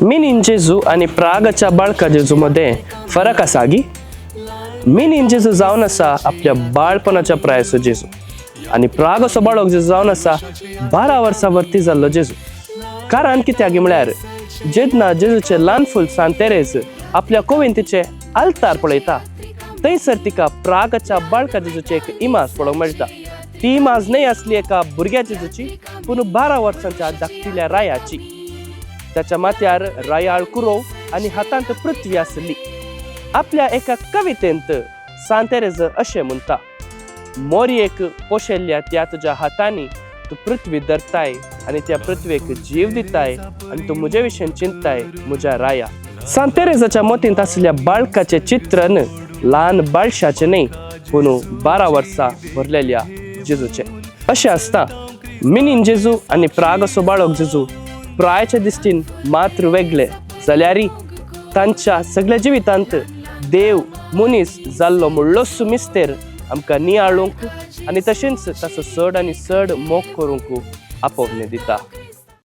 मिनीन जेजू आनी प्रागच्या बाळका जेजू मदें फरक आसा गी? मिनीन जेजू जावन आसा आपल्या बाळपणाच्या प्रायेचो जेजू आनी प्राग असो बाळक जेजू जावन आसा 12 वर्सां वरती जाल्लो जेजू. कारण कित्याक म्हळ्यार जेन्ना जेजूचे ल्हान फूल सांत तेरेज आपल्या कोविंतीचे आल्तार पळयता थंयसर तिका प्रागच्या बाळका जेजूची एक इमाज पळोवंक मेळटा. ती इमाज न्हय आसली एका भुरग्या जेजूची पूण 12 वर्सांच्या धाकटिल्या रायाची. ताच्या माथ्यार रायाळ कुरोव आनी हातांत पृथ्वी आसली. आपल्या एका कवितेंत सांत तेरेज अशें म्हणटा, मोरयेक पोशेल्ल्या त्या तुज्या हातांनी तूं पृथ्वी धरताय आनी त्या पृथ्वेक जीव दिताय आनी तूं म्हजे विशीं चिंतताय म्हज्या राया. सांत तेरेजाच्या मतींत आशिल्ल्या बाळकाचें चित्रण ल्हान बाळशाचें न्हय पूण 12 वर्सां भरलेल्या जेजूचें. अशें आसता मिनीन जेजू आनी प्राग असो बाळक जेजू प्रायच्या दिश्टीन मात्र वेगळे जाल्यारय तांच्या सगळ्या जिवितांत देव मनीस जाल्लो म्हणलोच मिस्तेर आमकां नियाळूंक आनी तशेंच ताचो चड आनी चड मोग करूंक आपोवणें दिता.